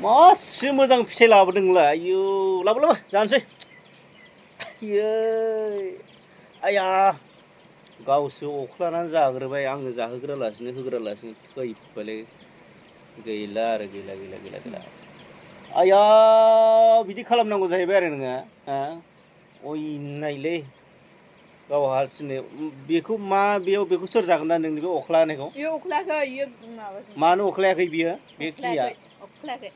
मासे मोजां फिथाइ लाबोदों नोंलाय आयौ लाबो लाबो जानोसै आयै आया गावसो अख्लानानै जाग्रोबाय आंनो जाहोग्रालासिनो होग्रालासिनो थैबायलै गैला आरो गैला आया बिदि खालामनांगौ जाहैबाय आरो नोङो हा अयनायलै गाव हारसिंनो बेखौ मा बेयाव बेखौ सोर जागोन दा नोंनि बे अख्ला होनायखौ इयो अख्लायाखै इयो माबासो मानो अख्लायाखै बियो बे क्लिया अख्लायाखै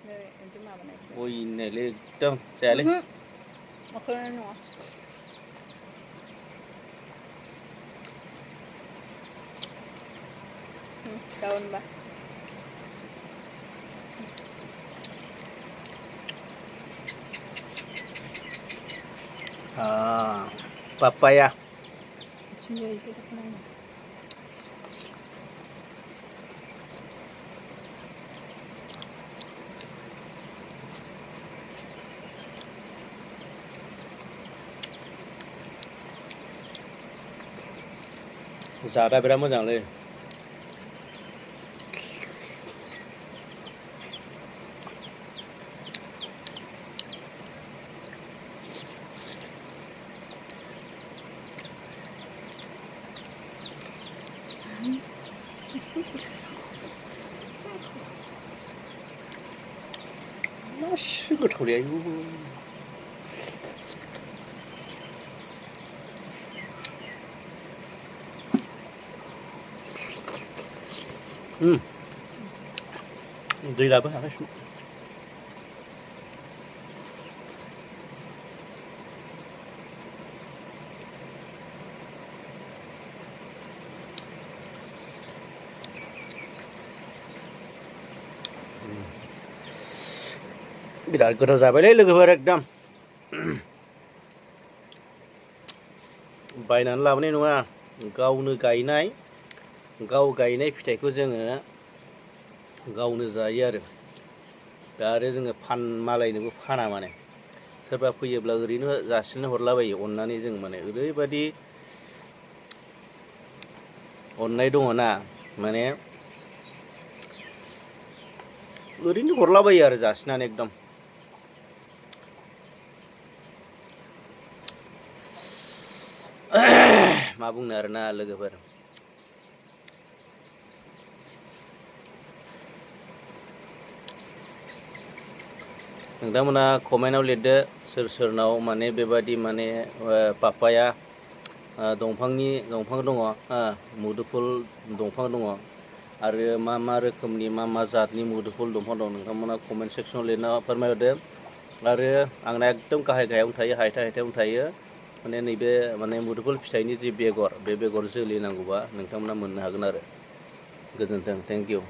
नै बिदि माबानायसो अयनायलै एकदम जायालै अख्लायनाय नङा गाबोन बा papaya बिथिंजाय एसे दख'नांगौ जादा बिराद मोजांलै मासे गोथावलै आयु दै लाबो आखाय सुनो बिराद गोथाव जाबायलै लोगोफोर एकदम बायनानै लाबोनाय नङा गावनो गायनाय गाव गायनाय फिथाइखौ जोङो गावनो जायो आरो दा आरो जोङो मालायनोबो फाना माने सोरबा फैयोब्ला ओरैनो जासिनो हरलाबायो अननानै जों माने ओरैबायदि अननाय दङ ना माने ओरैनो हरलाबायो आरो जासिनानै एकदम मा बुंनो आरोना लोगोफोर नोंथांमोना कमेन्टआव लिरदो सोर सोरनाव माने बेबादि माने पापाया दंफां दङ मुदुफुल दंफां दङ आरो मा रोखोमनि मा जातनि मुदुफुल दंफां दं नोंथांमोना कमेन्ट सेक्सनाव लिरना फोरमायहरदो आरो आंना एकदम गाहायावनो थायो हायथायावनो थायो माने नैबे माने मुदुफुल फिथाइनि जि बेगर बे बेगर जोलै नांगौबा नोंथांमोना मोननो हागोन आरो गोजोन्थों थेंक इउ